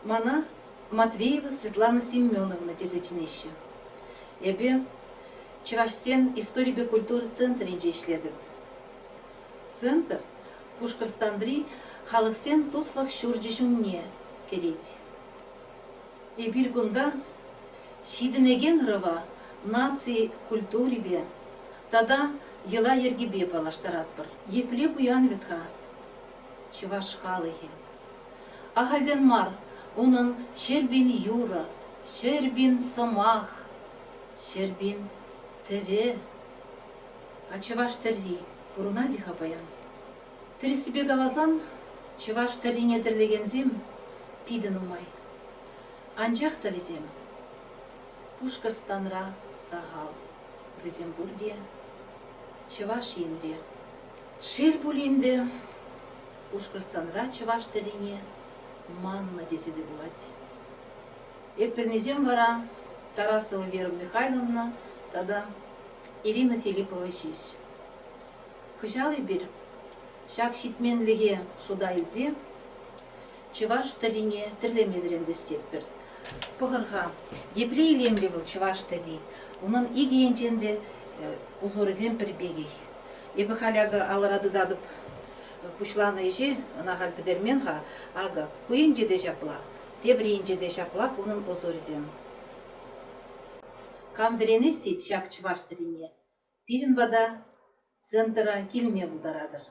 Мана Матвеева Светлана Семеновна тесе чӗнеҫҫӗ. Эпӗ Чӑвашсен историпе культура центрӗнче ӗҫлетӗп. Центр Пушкӑртстанри Халӑхсен туслӑх ҫурчӗ ҫумне кӗрет. Эпир кунта ҫитӗнекен ӑрӑва наци культурипе тата йӑла-йӗркепе паллаштаратпӑр. Епле пуян вӗт-ха чӑваш халӑхӗ. Ахальтен мар унӑн 100 000 юрӑ, 100 000 сӑмах, 100 000 тӗрӗ. А чӑваш тӗрри пурӑнать-и-ха паян? Тӗрӗссипе каласан, чӑваш тӗррине тӗрлекенсем питӗ нумай. Анчах та вӗсем Пушкӑртстанра сахал. Вӗсем пурте Чӑваш Енре. Шел пулин те, Пушкӑртстанра чӑваш тӗррине маннӑ тесе те пулать. Эп пӗлнисем вара Тарасова Вера Михайловна тата Ирина Филиппова ҫеҫ. Кӑҫал эпир ҫак ҫитменлӗхе шута илсе чӑваш тӗррине тӗрлеме вӗрентес тетпӗр. Пӑхӑр-ха, епле илемлӗ вӑл чӑваш тӗрри. Унӑн икӗ енчен те узорӗсем пӗр пекех. Эпӗ халь акӑ алӑра тытатӑп пуҫланӑ ӗҫе, ӑна халь пӗтермен-ха. Акӑ, ку енче те ҫапла, тепӗр енче те ҫаплах унӑн узорӗсем. Кам вӗренес тет ҫак чӑваш тӗррине, пирӗн пата центра килме пултаратӑр.